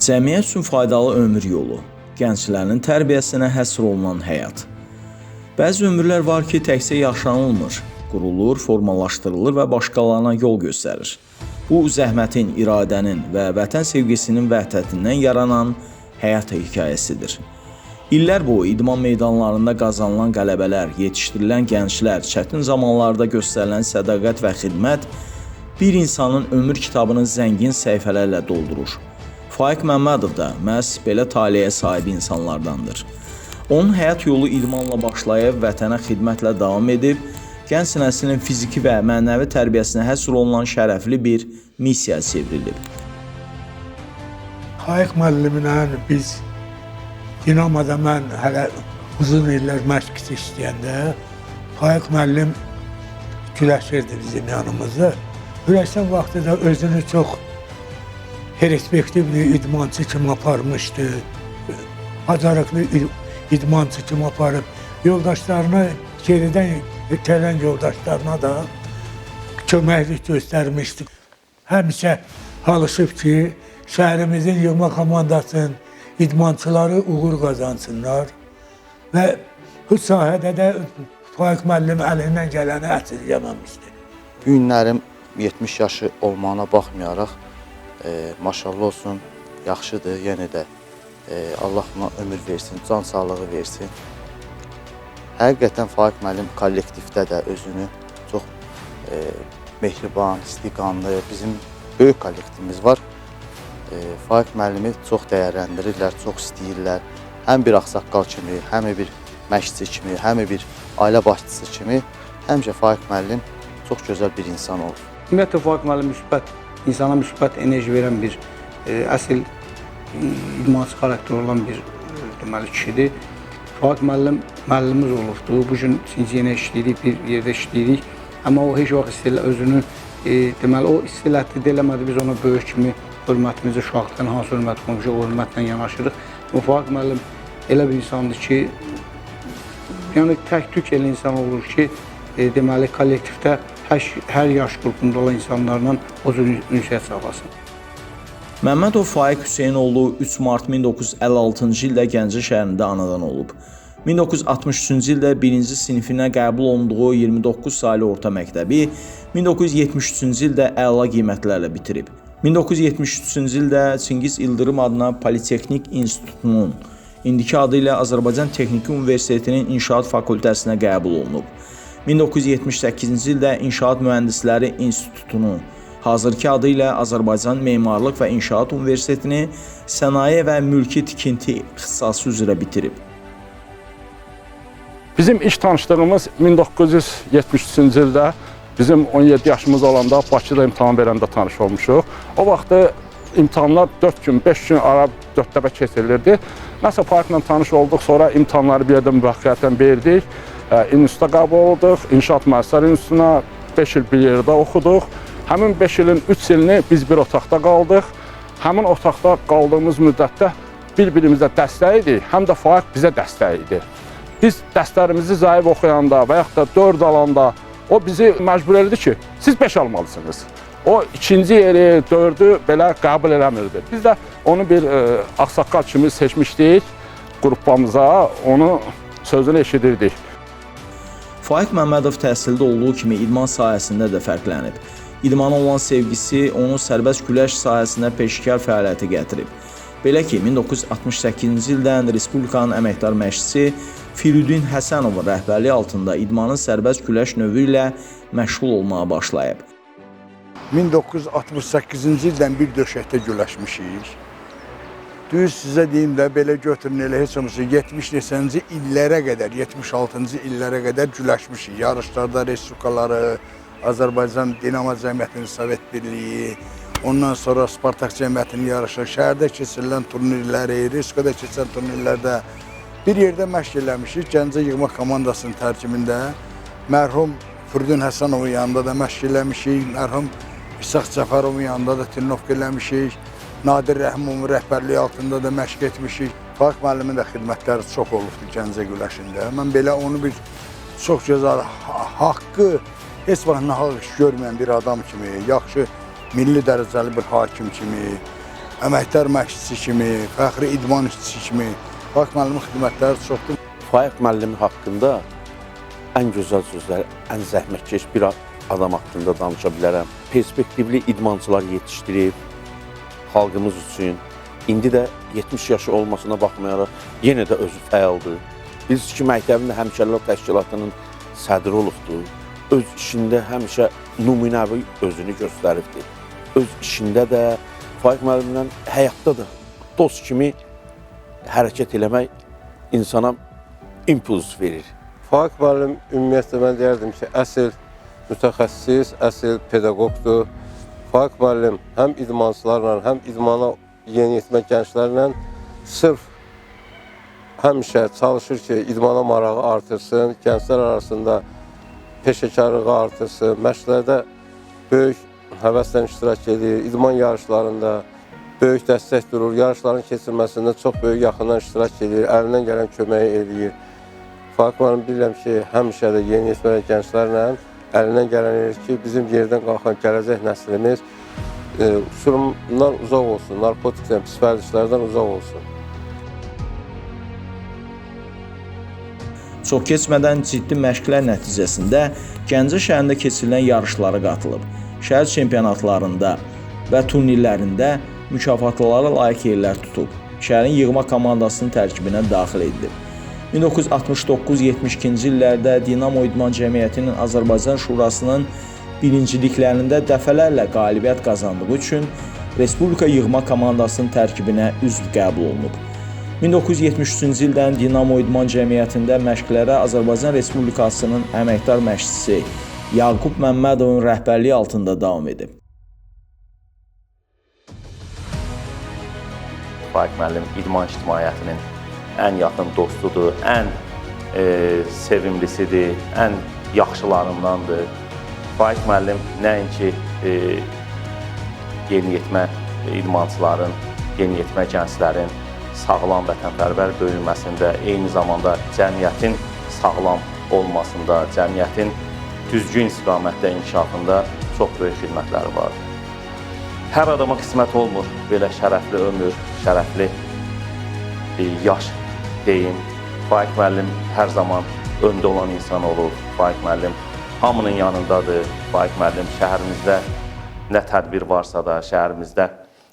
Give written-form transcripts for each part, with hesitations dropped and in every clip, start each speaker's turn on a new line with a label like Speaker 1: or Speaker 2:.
Speaker 1: Cəmiyyət üçün faydalı ömür yolu, gənclərin tərbiyəsinə həsr olunan həyat. Bəzi ömürlər var ki, təkcə yaşanılmır, qurulur, formalaşdırılır və başqalarına yol göstərir. Bu, zəhmətin, iradənin və vətən sevgisinin vəhdətindən yaranan həyat hekayəsidir. İllər boyu idman meydanlarında qazanılan qələbələr, yetişdirilən gənclər, çətin zamanlarda göstərilən sədaqət və xidmət bir insanın ömür kitabını zəngin səhifələrlə doldurur. Faiq Məmmədov da məhz belə taleyə sahib insanlardandır. Onun həyat yolu idmanla başlayıb, vətənə xidmətlə davam edib, gənc nəslin fiziki və mənəvi tərbiyəsinə həsr olunan şərəfli bir missiya çevrilib.
Speaker 2: Faiq müəllimlə biz Dinamoda mən hələ uzun illər məşqçi işləyəndə Faiq müəllim güləşirdi bizim yanımızda. Güləşən vaxtı da özünü çox perspektivli idmançı kimi aparmışdı. Bacarıqlı idmançı kimi aparıb yoldaşlarına, geridən gələn yoldaşlarına da köməklik göstərmişdi. Həmişə çalışıb ki, şəhərimizin yığma komandasının idmançıları uğur qazansınlar və bu sahədə də Faiq müəllim əlindən gələni əsirgəməmişdi.
Speaker 3: Bu günlərim 70 yaşı olmağına baxmayaraq, maşallah olsun, yaxşıdır. Yenə də Allah ona ömür versin, can sağlığı versin. Həqiqətən Faiq müəllim kollektivdə də özünü çox mehriban, istiqanlı, bizim böyük kollektivimiz var. Faiq müəllimi çox dəyərləndirirlər, çox istəyirlər. Həm bir ağsaqqal kimi, həm bir məşqçi kimi, həm bir ailə başçısı kimi həmişə Faiq müəllim çox gözəl bir insan olur.
Speaker 4: Ümumiyyətlə Faiq müəllim müsbət, insana müsbət enerji verən bir əsl idmançı xarakteri olan bir deməli kişidir. Faiq müəllim müəllimimiz olubdur. Bu gün yenə işləyirik, bir yerdə işləyirik. Amma o heç vaxt özünü deməli o istiləti eləmədi. Biz ona böyük kimi hörmətimizi uşaqdan hansı hörmət qoymuşuq, o hörmətlə yanaşırıq. Amma Faiq müəllim elə bir insandır ki, yəni tək-tük elə insan olur ki, deməli kollektivdə hər yaş qrupunda olan insanlarla o cür ünsiyyət sağlasın.
Speaker 1: Məmmədov Faiq Hüseynoğlu 3 mart 1956-cı ildə Gəncə şəhərində anadan olub. 1963-cü ildə 1-ci sinifinə qəbul olunduğu 29 saylı orta məktəbi 1973-cü ildə əla qiymətlərlə bitirib. 1973-cü ildə Çingiz İldırım adına Politexnik İnstitutunun, indiki adı ilə Azərbaycan Texniki Universitetinin İnşaat Fakültəsinə qəbul olunub. 1978-ci ildə İnşaat Mühəndisləri İnstitutunu, hazırki adı ilə Azərbaycan Memarlıq və İnşaat Universitetini sənaye və mülki tikinti ixtisası üzrə bitirib.
Speaker 5: Bizim ilk tanışdığımız 1973-cü ildə bizim 17 yaşımız olanda Bakıda imtahan verəndə tanış olmuşuq. O vaxtı imtahanlar 4 gün, 5 gün ara 4 dəfə keçirilirdi. Nəsə Faiqlə tanış olduq, sonra imtahanları bir yerdə müvəffəqiyyətlə verdik. İnstituta qəbul olduq, İnşaat Mühəndisləri İnstitutuna 5 il bir yerdə oxuduq. Həmin 5 ilin 3 ilini biz bir otaqda qaldıq. Həmin otaqda qaldığımız müddətdə bir-birimizə dəstək idik, həm də Faiq bizə dəstək idi. Biz dərslərimizi zəif oxuyanda və yaxud da 4 alanda o bizi məcbur elədi ki, siz 5 almalısınız. O ikinci yeri, 4-ü belə qəbul eləmirdi. Biz də onu bir ağsaqqal kimi seçmişdik qrupamıza, onu sözünü eşidirdik.
Speaker 1: Faiq Məmmədov təhsildə olduğu kimi idman sahəsində də fərqlənib. İdmana olan sevgisi onu sərbəst güləş sahəsində peşəkar fəaliyyəti gətirib. Belə ki, 1968-ci ildən Respublikanın əməkdar məşqçisi Firudin Həsənovun rəhbərliyi altında idmanın sərbəst güləş növü ilə məşğul olmağa başlayıb.
Speaker 6: 1968-ci ildən bir döşəkdə güləşmişik. Düz sizə deyim də, belə götürün elə heç olmasa 70 neçənci illərə qədər, 76-cı illərə qədər güləşmişik. Yarışlarda respublikaları, Azərbaycan Dinamo Cəmiyyətinin Sovet Birliyi, ondan sonra Spartak Cəmiyyətinin yarışları, şəhərdə keçirilən turnirləri, Respublikada keçirilən turnirlərdə Bir yerdə məşq eləmişik, Gəncə yığma komandasının tərkibində. Mərhum Fürdün Həsənovun yanında da məşq eləmişik, mərhum İsaq Cəfərovun yanında da trenovka eləmişik, Nadir Rəhimovun rəhbərliyi altında da məşq etmişik. Faiq müəllimin də xidmətləri çox olubdur Gəncə güləşində. Mən belə onu bir çox gözəl, haqqı heç vaxt nahaq iş görməyən bir adam kimi, yaxşı milli dərəcəli bir hakim kimi, əməkdar məşqçi kimi, fəxri idman işçisi kimi Faiq müəllimin xidmətləri çoxdur.
Speaker 7: Faiq müəllim haqqında ən gözəl sözlər, ən zəhmətkeş bir adam haqqında danışa bilərəm. Perspektivli idmançılar yetişdirib xalqımız üçün. İndi də 70 yaşı olmasına baxmayaraq yenə də özü fəaldır. Bilirsiniz ki, məktəbin də Həmkarlar Təşkilatının sədri olubdur. Öz işində həmişə nümunəvi özünü göstəribdir. Öz işində də Faiq müəllimlə həyatda da dost kimi hərəkət eləmək insana impuls verir.
Speaker 8: Faiq müəllim ümumiyyətlə mən deyərdim ki, əsl mütəxəssis, əsl pedaqoqdur. Faiq müəllim həm idmançılarla, həm idmana yeniyetmə gənclərlə sırf həmişə çalışır ki, idmana marağı artırsın, gənclər arasında peşəkarlığı artırsın, məşqlərdə böyük həvəslə iştirak edir, idman yarışlarında böyük dəstək durur, yarışların keçirilməsində çox böyük yaxından iştirak edir, əlindən gələn köməyi eləyir. Faiq müəllim bilirəm ki, həmişə də yeniyetmə gənclərlə əlindən gələn edir ki, bizim yerdən qalxan gələcək nəslimiz uçurumdan uzaq olsun, narkotikdən, pis vərdişlərdən uzaq olsun.
Speaker 1: Çox keçmədən ciddi məşqlər nəticəsində Gəncə şəhərində keçirilən yarışlara qatılıb. Şəhər çempionatlarında və turnirlərində mükafatlara layiq yerlər tutub. Şəhərin yığma komandasının tərkibinə daxil edilib. 1969-72-ci illərdə Dinamo İdman Cəmiyyətinin Azərbaycan Şurasının birinciliklərində dəfələrlə qalibiyyət qazandığı üçün Respublika yığma komandasının tərkibinə üzv qəbul olunub. 1973-cü ildən Dinamo İdman Cəmiyyətində məşqlərə Azərbaycan Respublikasının əməkdar məşqçisi Yaqub Məmmədovun rəhbərliyi altında davam edib.
Speaker 9: Faiq müəllim idman ictimaiyyətinin ən yaxın dostudur, ən sevimlisidir, ən yaxşılarındandır. Faiq müəllim nəinki yeniyetmə idmançıların, yeniyetmə gənclərin sağlam vətənpərvər böyüməsində, eyni zamanda cəmiyyətin sağlam olmasında, cəmiyyətin düzgün istiqamətdə inkişafında çox böyük xidmətləri vardır. Hər adama qismət olmur belə şərəfli ömür, şərəfli yaş deyim. Faiq müəllim hər zaman öndə olan insan olub. Faiq müəllim hamının yanındadır. Faiq müəllim şəhərimizdə nə tədbir varsa da, şəhərimizdə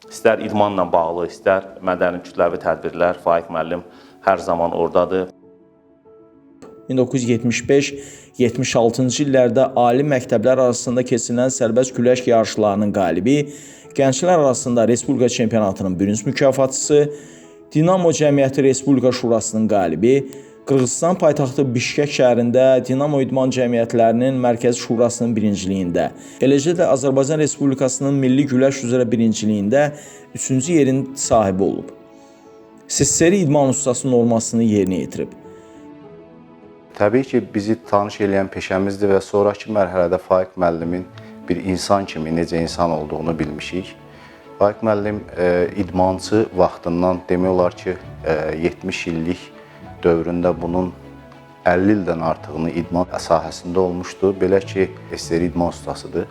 Speaker 9: istər idmanla bağlı, istər mədəni kütləvi tədbirlər, Faiq müəllim hər zaman oradadır.
Speaker 1: 1975-76-cı illərdə ali məktəblər arasında keçirilən sərbəst güləş yarışlarının qalibi, gənclər arasında Respublika çempionatının bürünc mükafatçısı, Dinamo Cəmiyyəti Respublika Şurasının qalibi, Qırğızistan paytaxtı Bişkək şəhərində Dinamo İdman Cəmiyyətlərinin Mərkəzi Şurasının birinciliyində, eləcə də Azərbaycan Respublikasının milli güləş üzrə birinciliyində 3-cü yerin sahibi olub. SSR idman ustası normasını yerinə yetirib.
Speaker 10: Təbii ki, bizi tanış eləyən peşəmizdir və sonrakı mərhələdə Faiq müəllimin bir insan kimi necə insan olduğunu bilmişik. Faiq müəllim idmançı vaxtından demək olar ki, 70 illik dövründə bunun 50 ildən artığını idman sahəsində olmuşdu. Belə ki, SSR idman ustasıdır.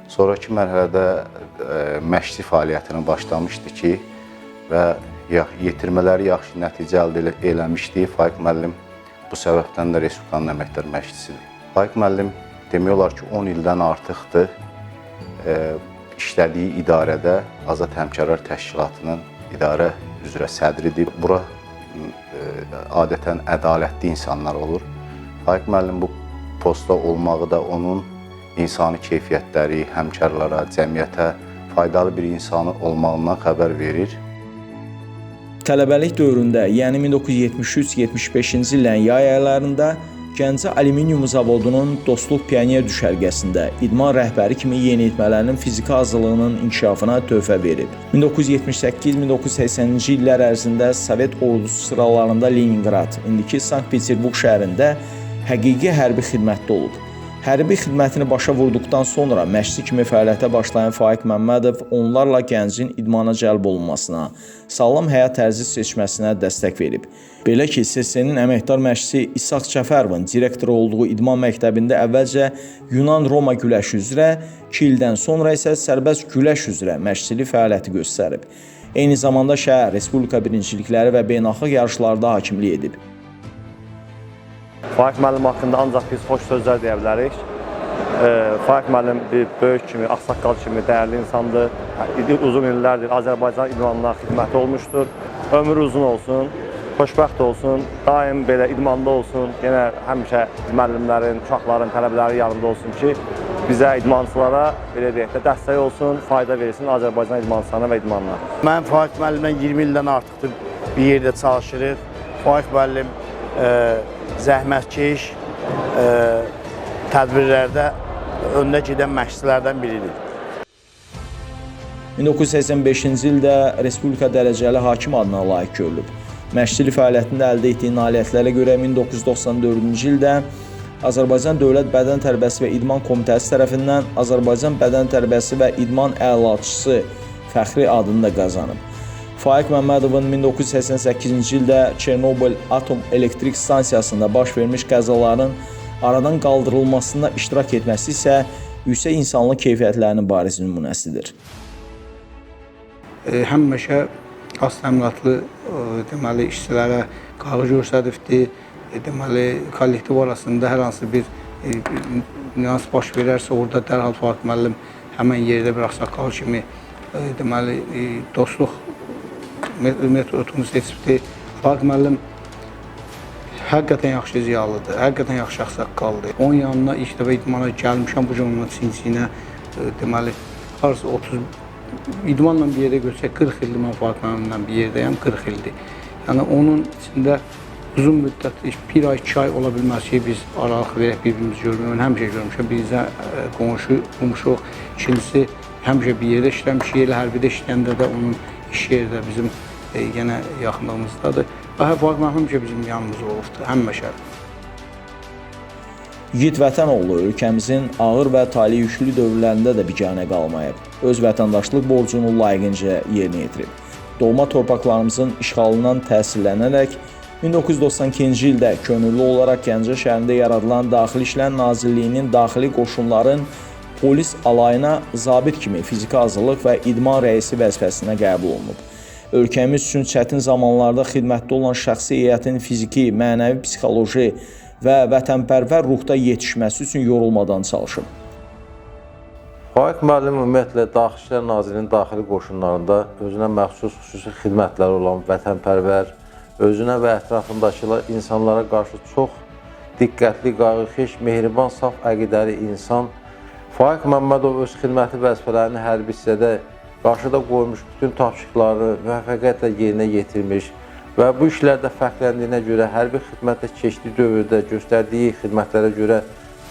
Speaker 10: Sonrakı mərhələdə məşqçi fəaliyyətini başlamışdı ki, və yetirmələri yaxşı nəticə əldə eləmişdi. Faiq müəllim bu səbəbdən də Respublikanın əməkdar məşqçisidir. Faiq müəllim demək olar ki, 10 ildən artıqdır işlədiyi idarədə Azad Həmkarlar Təşkilatının idarə üzrə sədridir. Bura adətən ədalətli insanlar olur. Faiq müəllim bu postda olmağı da onun insani keyfiyyətləri, həmkarlara, cəmiyyətə faydalı bir insanı olmağından xəbər verir.
Speaker 1: Tələbəlik dövründə, yəni 1973-75-ci illərin yay aylarında Gəncə Alüminium Zavodunun Dostluq Pioner düşərgəsində idman rəhbəri kimi yeniyetmələrinin fiziki hazırlığının inkişafına töhfə verib. 1978-1980-ci illər ərzində Sovet ordusu sıralarında Leninqrad, indiki Sankt-Peterburq şəhərində həqiqi hərbi xidmətdə olub. Hərbi xidmətini başa vurduqdan sonra məşqçi kimi fəaliyyətə başlayan Faiq Məmmədov onlarla gəncin idmana cəlb olunmasına, sağlam həyat tərzi seçməsinə dəstək verib. Belə ki, SSR-nin əməkdar məşqçisi İsaq Cəfərovun direktoru olduğu idman məktəbində əvvəlcə Yunan-Roma güləşi üzrə, 2 ildən sonra isə sərbəst güləş üzrə məşqçilik fəaliyyəti göstərib. Eyni zamanda şəhər, respublika birincilikləri və beynəlxalq yarışlarda hakimlik edib.
Speaker 11: Faiq müəllim haqqında ancaq biz xoş sözlər deyə bilərik. Faiq müəllim bir böyük kimi, ağsaqqal kimi dəyərli insandır. Uzun illərdir Azərbaycan idmanına xidməti olmuşdur. Ömrü uzun olsun, xoşbəxt olsun, daim belə idmanda olsun. Yenə həmişə müəllimlərin, uşaqların, tələbələrin yanında olsun ki, bizə idmançılara belə deyək də dəstək olsun, fayda versin Azərbaycan idmançılarına və idmanına.
Speaker 12: Mən Faiq müəllimlə 20 ildən artıqdır bir yerdə çalışırıq. Faiq müəllim zəhmətkeş, tədbirlərdə öndə gedən məşqçilərdən biridir.
Speaker 1: 1985-ci ildə Respublika dərəcəli hakim adına layiq görülüb. Məşqçilik fəaliyyətində əldə etdiyi nailiyyətlərə görə 1994-cü ildə Azərbaycan Dövlət Bədən Tərbiyəsi və İdman Komitəsi tərəfindən Azərbaycan Bədən Tərbiyəsi və İdman Əlaçısı fəxri adını da qazanıb. Faiq Məmmədovun 1988-ci ildə Çernobıl Atom Elektrik Stansiyasında baş vermiş qəzaların aradan qaldırılmasında iştirak etməsi isə yüksək insanlıq keyfiyyətlərinin bariz nümunəsidir.
Speaker 4: Həmişə az təminatlı deməli, işçilərə qayğı göstəribdir. Deməli, kollektiv arasında hər hansı bir nüans baş verərsə, orada dərhal Faiq müəllim həmən yerdə bir ağsaqqal kimi deməli, dostluq metodunu seçibdir. Faiq müəllim həqiqətən yaxşı ziyalıdır, həqiqətən yaxşı ağsaqqaldır. Onun yanına ilk dəfə idmana gəlmişəm, bu gün onunla çin-çinə, deməli, harası 30 idmanla bir yerdə götürsək, 40 ildir mən Faiq müəllimlə bir yerdəyəm, 40 ildir. Yəni, onun içində uzun müddət, bir ay, 2 ay ola bilməz ki, biz aralıq verək, bir-birimizi görmürük. Mən həmişə görmüşəm, birincə qonşu, qonşuq, ikincisi həmişə bir yerdə işləmişik, elə hərbidə işləyəndə də onun iş yeri də bizim yenə yaxınlığımızdadır. Və Faiq müəllim həmişə bizim yanımızda olubdur, həmişə.
Speaker 1: Yiğit Vətənoğlu ölkəmizin ağır və tali yüklü dövrlərində də biganə qalmayıb. Öz vətəndaşlıq borcunu layiqincə yerinə yetirib. Doğma torpaqlarımızın işğalından təsirlənərək 1992-ci ildə könüllü olaraq Gəncə şəhərində yaradılan Daxili İşlər Nazirliyinin daxili qoşunların polis alayına zabit kimi fiziki hazırlıq və idman rəisi vəzifəsinə qəbul olunub. Ölkəmiz üçün çətin zamanlarda xidmətdə olan şəxsi heyətin fiziki, mənəvi, psixoloji və vətənpərvər ruhda yetişməsi üçün yorulmadan çalışıb.
Speaker 8: Faiq müəllim ümumiyyətlə Daxili İşlər Nazirliyinin daxili qoşunlarında özünə məxsus xüsusi xidmətləri olan vətənpərvər, özünə və ətrafındakı insanlara qarşı çox diqqətli, qayğıkeş, mehriban, saf əqidəli insan. Faiq Məmmədov öz xidməti vəzifələrini hərbi hissədə qarşıda qoymuş bütün tapşırıqları müvəffəqiyyətlə yerinə yetirmiş və bu işlərdə fərqləndiyinə görə hərbi xidmətdə keçdiyi dövrdə göstərdiyi xidmətlərə görə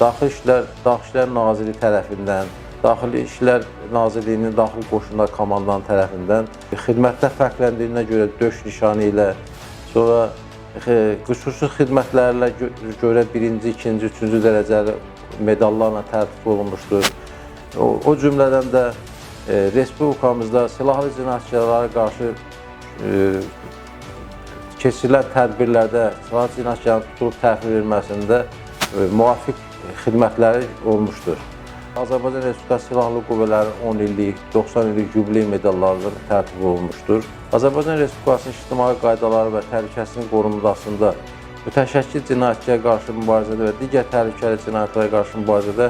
Speaker 8: Daxili İşlər Naziri tərəfindən, Daxili İşlər Nazirliyinin Daxili Qoşunlar Komandanı tərəfindən xidmətdə fərqləndiyinə görə döş nişanı ilə, sonra xüsusi xidmətlərlə görə birinci, ikinci, üçüncü dərəcəli medallarla təltif olunmuşdur. O cümlədən də Respublikamızda silahlı cinayətkarlara qarşı keçirilən tədbirlərdə silahlı cinayətkarların tutulub təhvil verilməsində müvafiq xidmətləri olmuşdur. Azərbaycan Respublikası Silahlı Qüvvələrinin 10 illik, 90 illik yubiley medallarıyla təltif olunmuşdur. Azərbaycan Respublikasının ictimai qaydaları və təhlükəsizliyin qorunmasında mütəşəkkil cinayətçiyə qarşı mübarizədə və digər təhlükəli cinayətlərə qarşı mübarizədə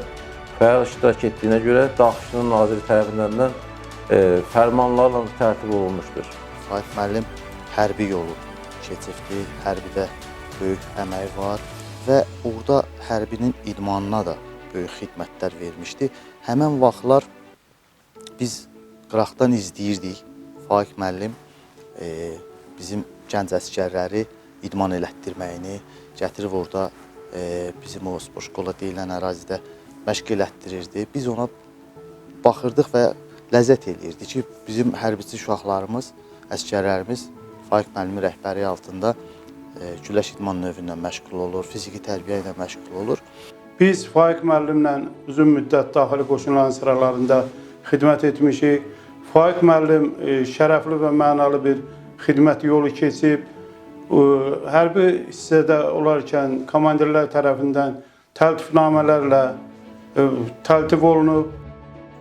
Speaker 8: fəal iştirak etdiyinə görə Daxili İşlər Naziri tərəfindən fərmanlarla tərtib olunmuşdur.
Speaker 3: Faiq müəllim hərbi yolu keçibdi, hərbidə böyük əməyi var və orada hərbinin idmanına da böyük xidmətlər vermişdi. Həmən vaxtlar biz qıraqdan izləyirdik. Faiq müəllim bizim gənc əsgərləri idman elətdirməyini gətirib orada bizim o spor şkola deyilən ərazidə məşq elətdirirdi. Biz ona baxırdıq və ləzzət eləyirdik ki, bizim hərbiçi uşaqlarımız, əsgərlərimiz Faiq müəllimin rəhbərliyi altında güləş idman növü ilə məşğul olur, fiziki tərbiyə ilə məşğul olur.
Speaker 13: Biz Faiq müəllimlə uzun müddət daxili qoşunların sıralarında xidmət etmişik. Faiq müəllim şərəfli və mənalı bir xidmət yolu keçib. Hərbi hissədə olarkən komandirlər tərəfindən təltifnamələrlə təltif olunub.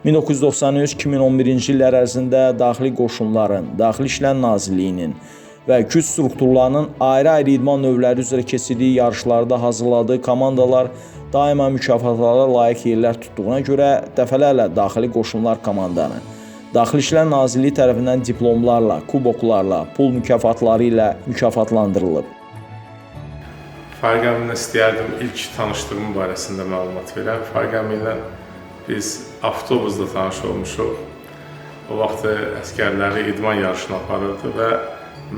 Speaker 1: 1993-2011-ci illər ərzində daxili qoşunların, Daxili İşlər Nazirliyinin və güc strukturlarının ayrı-ayrı idman növləri üzrə keçirdiyi yarışlarda hazırladığı komandalar daima mükafatlara layiq yerlər tutduğuna görə dəfələrlə Daxili Qoşunlar Komandanı, Daxili İşlər Nazirliyi tərəfindən diplomlarla, kuboklarla, pul mükafatları ilə mükafatlandırılıb.
Speaker 14: Faiq əminlə istəyərdim ilk tanışlığım barəsində məlumat verəm. Faiq əmi ilə biz avtobusda tanış olmuşuq. O vaxt əsgərləri idman yarışına aparırdı və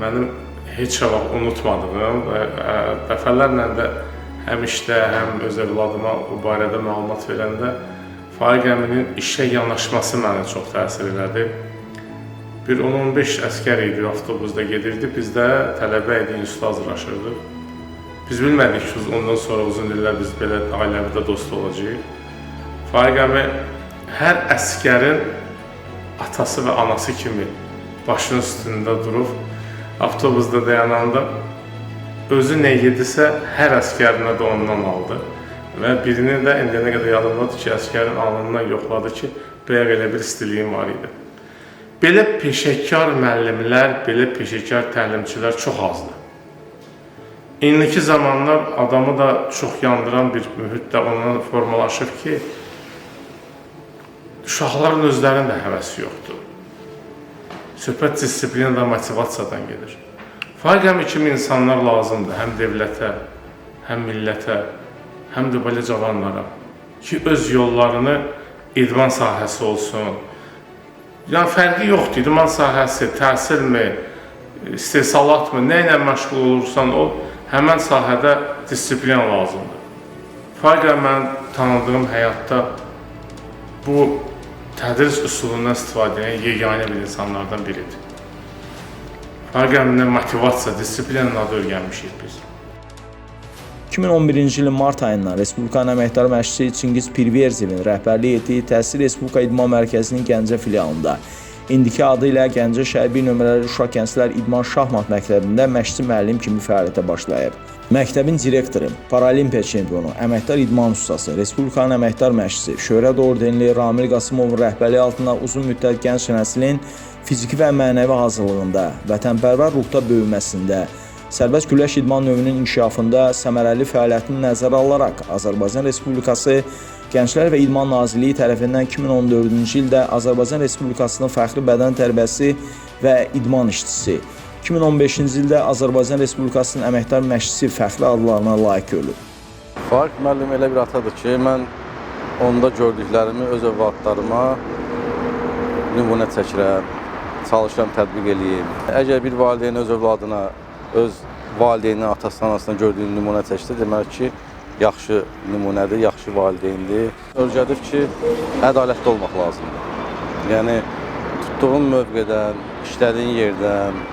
Speaker 14: mənim heç vaxt unutmadığım və dəfələrlə də həm işdə, həm öz övladıma o barədə məlumat verəndə Faiq əminin işə yanaşması mənə çox təsir elədi. Bir 10-15 əsgər idi, avtobusda gedirdi, biz də tələbə idi, instituta hazırlaşırdıq. Biz bilmədik ki, ondan sonra uzun illər biz belə ailəvi də dost olacağıq. Faiq əmi hər əsgərin atası və anası kimi başının üstündə durub, avtobusda dayananda özü nə yedisə hər əsgərinə də ondan aldı. Və birini də indiyənə qədər yadımdadır ki, əsgərin alnından yoxladı ki, bayaq elə bir istiliyim var idi. Belə peşəkar müəllimlər, belə peşəkar təlimçilər çox azdır. İndiki zamanlar adamı da çox yandıran bir mühit də ondan formalaşır ki, uşaqların özlərinin də həvəsi yoxdur. Söhbət disiplinadan, motivasiyadan gedir. Faiq əmi kimi insanlar lazımdır həm dövlətə, həm millətə, həm də belə cavanlara ki, öz yollarını idman sahəsi olsun. Yəni fərqi yoxdur, idman sahəsi, təhsilmi, istehsalatmı, nə ilə məşğul olursan ol, həmən sahədə disiplin lazımdır. Faiq əmi mənim tanıdığım həyatda bu tədris üsulundan istifadə edən yeganə bir insanlardan biridir. Faiq əmindən motivasiya, disiplinin adı öyrənmişik biz.
Speaker 1: 2011-ci ilin mart ayından Respublikanın əməkdar məşqçisi Çingiz Pirverzevin rəhbərlik etdiyi Təhsil Respublika İdman Mərkəzinin Gəncə filialında, indiki adı ilə Gəncə şəhər 1 nömrəli Uşaq Gənclər İdman Şahmat Məktəbində məşqçi müəllim kimi fəaliyyətə başlayıb. Məktəbin direktoru, paralimpiya çempionu, əməkdar idman ustası, Respublikanın əməkdar məşqçisi, Şöhrət ordenli Ramil Qasımovun rəhbərliyi altında uzun müddət gənc nəslin fiziki və mənəvi hazırlığında, vətənpərvər ruhda böyüməsində, sərbəst güləş idman növünün inkişafında səmərəli fəaliyyətini nəzərə alaraq Azərbaycan Respublikası Gənclər və İdman Nazirliyi tərəfindən 2014-cü ildə Azərbaycan Respublikasının fəxri bədən tərbiyəsi və idman işçisi, 2015-ci ildə Azərbaycan Respublikasının əməkdar məşqçisi fəxri adlarına layiq görülüb.
Speaker 15: Faiq müəllim elə bir atadır ki, mən onda gördüklərimi öz övladlarıma nümunə çəkirəm, çalışıram, tətbiq eləyim. Əgər bir valideyn öz övladına, öz valideynin atasından, anasından gördüyü nümunə çəksə, deməli ki, yaxşı nümunədir, yaxşı valideyndir. Öyrədib ki, ədalətli olmaq lazımdır. Yəni, tutduğun mövqedən, işlədiyin yerdən,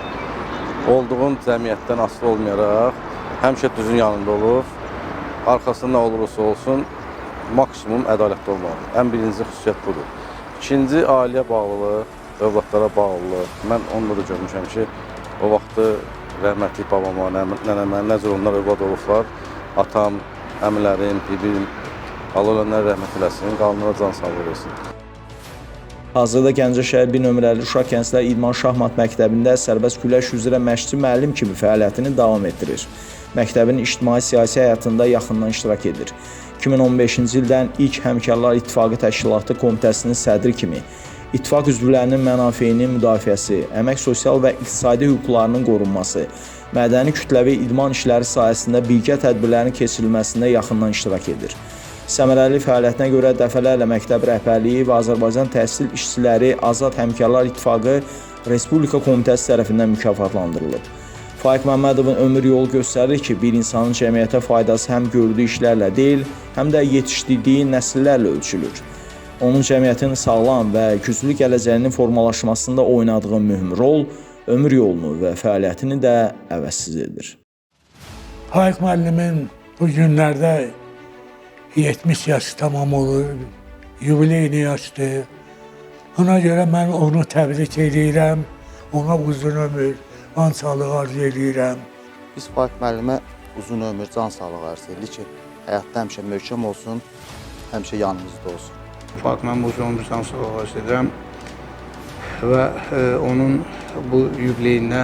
Speaker 15: olduğun cəmiyyətdən asılı olmayaraq, həmişə düzün yanında olub, arxasında nə olursa olsun, maksimum ədalətli olmalıdır. Ən birinci xüsusiyyət budur. İkinci, ailəyə bağlılıq, övladlara bağlılıq. Mən onda da görmüşəm ki, o vaxtı rəhmətlik babama, nənəmə, nə cür onlar övlad olublar, atam, əmilərim, bibim, Allah ölənlərə rəhmət eləsin, qalanlara can sağlığı versin.
Speaker 1: Hazırda Gəncə şəhər 1 nömrəli Uşaq Gənclər İdman Şahmat Məktəbində sərbəst güləş üzrə məşqçi müəllim kimi fəaliyyətini davam etdirir. Məktəbin ictimai-siyasi həyatında yaxından iştirak edir. 2015-ci ildən ilk Həmkarlar İttifaqı Təşkilatı Komitəsinin sədri kimi İttifaq üzvlərinin mənafeyinin müdafiəsi, əmək, sosial və iqtisadi hüquqlarının qorunması, mədəni kütləvi idman işləri sahəsində birgə tədbirlərin keçirilməsində yaxından iştirak edir. Səmərəli fəaliyyətinə görə dəfələrlə məktəb rəhbərliyi və Azərbaycan Təhsil İşçiləri Azad Həmkarlar İttifaqı Respublika Komitəsi tərəfindən mükafatlandırılıb. Faiq Məmmədovun ömür yolu göstərir ki, bir insanın cəmiyyətə faydası həm gördüyü işlərlə deyil, həm də yetişdirdiyi nəsillərlə ölçülür. Onun cəmiyyətin sağlam və güclü gələcəyinin formalaşmasında oynadığı mühüm rol ömür yolunu və fəaliyyətini də əvəzsiz edir.
Speaker 2: Faiq müəllimin bu günlərdə 70 yaşı tamam olur, yubileyni yaşdır. Ona görə mən onu təbrik edirəm, ona uzun ömür, can sağlığı arzu edirəm.
Speaker 3: Biz Faiq müəllimə uzun ömür, can sağlığı arzu edirik ki, həyatda həmişə möhkəm olsun, həmişə yanımızda olsun.
Speaker 4: Faiq müəllimə uzun ömür, can sağlığı arzu edirəm və onun bu yubileyinə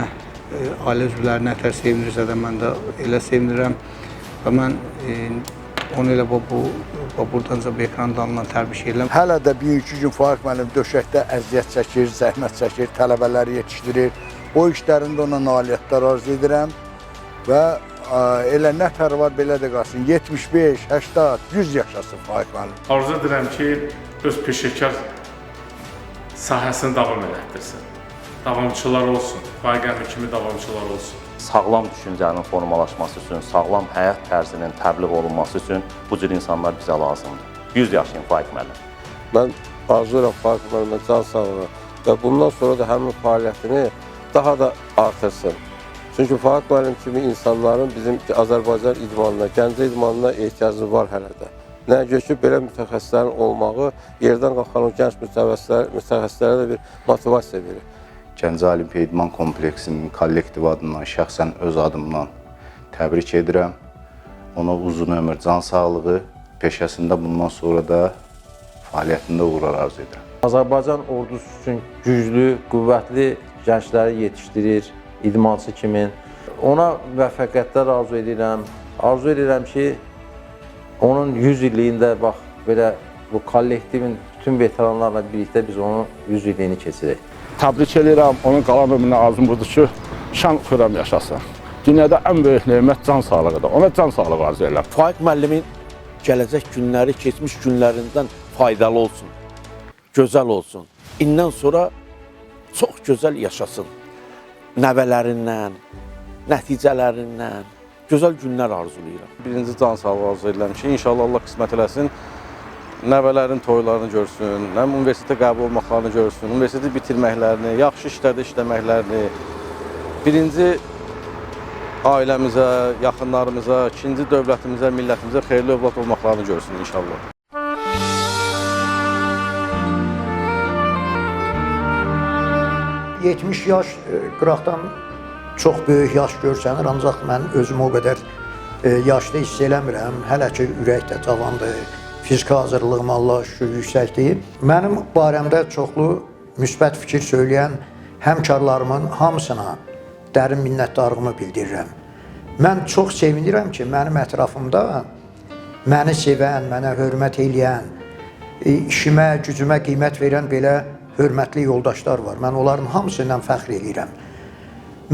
Speaker 4: ailə üzvləri nətər sevinirsə də mən də elə sevinirəm və mən onu elə bu burdanca bu ekrandan təbrik edirəm.
Speaker 6: Hələ də bugünkü gün Faiq müəllim döşəkdə əziyyət çəkir, zəhmət çəkir, tələbələri yetişdirir. O işlərində ona nailiyyətlər arzu edirəm və elə nətər var belə də qalsın. 75, 80, 100 yaşasın Faiq müəllim.
Speaker 14: Arzu edirəm ki, öz peşəkar sahəsini davam elətdirsin. Davamçılar olsun, Faiq əmi kimi davamçılar olsun.
Speaker 9: Sağlam düşüncənin formalaşması üçün, sağlam həyat tərzinin təbliğ olunması üçün bu cür insanlar bizə lazımdır. 100 yaşayın Faiq müəllim.
Speaker 8: Mən arzu edirəm Faiq müəllimə can sağlığı və bundan sonra da həmin fəaliyyətini daha da artırsın. Çünki Faiq müəllim kimi insanların bizim Azərbaycan idmanına, Gəncə idmanına ehtiyacı var hələ də. Nəyə görə ki, belə mütəxəssislərin olmağı yerdən qalxan o gənc mütəxəssislərə də bir motivasiya verir.
Speaker 10: Gəncə Olimpiya İdman Kompleksinin kollektiv adından, şəxsən öz adımdan təbrik edirəm. Ona uzun ömür, can sağlığı, peşəsində bundan sonra da fəaliyyətində uğurlar arzu edirəm.
Speaker 15: Azərbaycan ordusu üçün güclü, qüvvətli gəncləri yetişdirir, idmançı kimi. Ona müvəffəqiyyətlər arzu edirəm. Arzu edirəm ki, onun 100 illiyində bax belə bu kollektivin bütün veteranlarla birlikdə biz onun 100 illiyini keçirək.
Speaker 5: Təbrik edirəm, onun qalan ömrünə arzum budur ki, şən xürrəm yaşasın. Dünyada ən böyük nemət can sağlığıdır. Ona can sağlığı arzu edirəm.
Speaker 7: Faiq müəllimin gələcək günləri keçmiş günlərindən faydalı olsun, gözəl olsun. İndən sonra çox gözəl yaşasın. Nəvələrindən, nəticələrindən gözəl günlər arzulayıram.
Speaker 15: Birinci can sağlığı arzu edirəm ki, inşallah Allah qismət eləsin. Nəvələrin toylarını görsün, həm universitetə qəbul olmaqlarını görsün, universiteti bitirməklərini, yaxşı işlərdə işləməklərini, birinci ailəmizə, yaxınlarımıza, ikinci dövlətimizə, millətimizə xeyirli övlad olmaqlarını görsün inşallah.
Speaker 16: Hı. 70 yaş qıraqdan çox böyük yaş görsənir, ancaq mən özümü o qədər yaşlı hiss eləmirəm. Hələ ki ürək də cavandır. Fiziki hazırlığım Allaha şükür yüksəkdir. Mənim barəmdə çoxlu müsbət fikir söyləyən həmkarlarımın hamısına dərin minnətdarlığımı bildirirəm. Mən çox sevinirəm ki, mənim ətrafımda məni sevən, mənə hörmət eləyən, işimə, gücümə qiymət verən belə hörmətli yoldaşlar var. Mən onların hamısı ilə fəxr eləyirəm.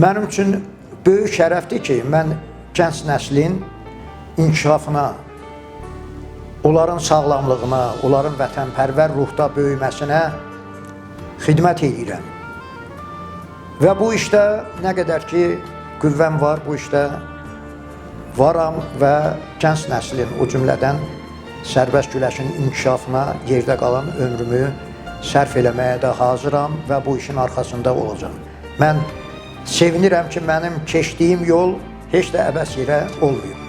Speaker 16: Mənim üçün böyük şərəfdir ki, mən gənc nəslin inkişafına, onların sağlamlığına, onların vətənpərvər ruhda böyüməsinə xidmət edirəm. Və bu işdə nə qədər ki qüvvəm var, bu işdə varam və gənc nəslin, o cümlədən sərbəst güləşin inkişafına yerdə qalan ömrümü sərf eləməyə də hazıram və bu işin arxasında olacağam. Mən sevinirəm ki, mənim keçdiyim yol heç də əbəs yerə olmayıb.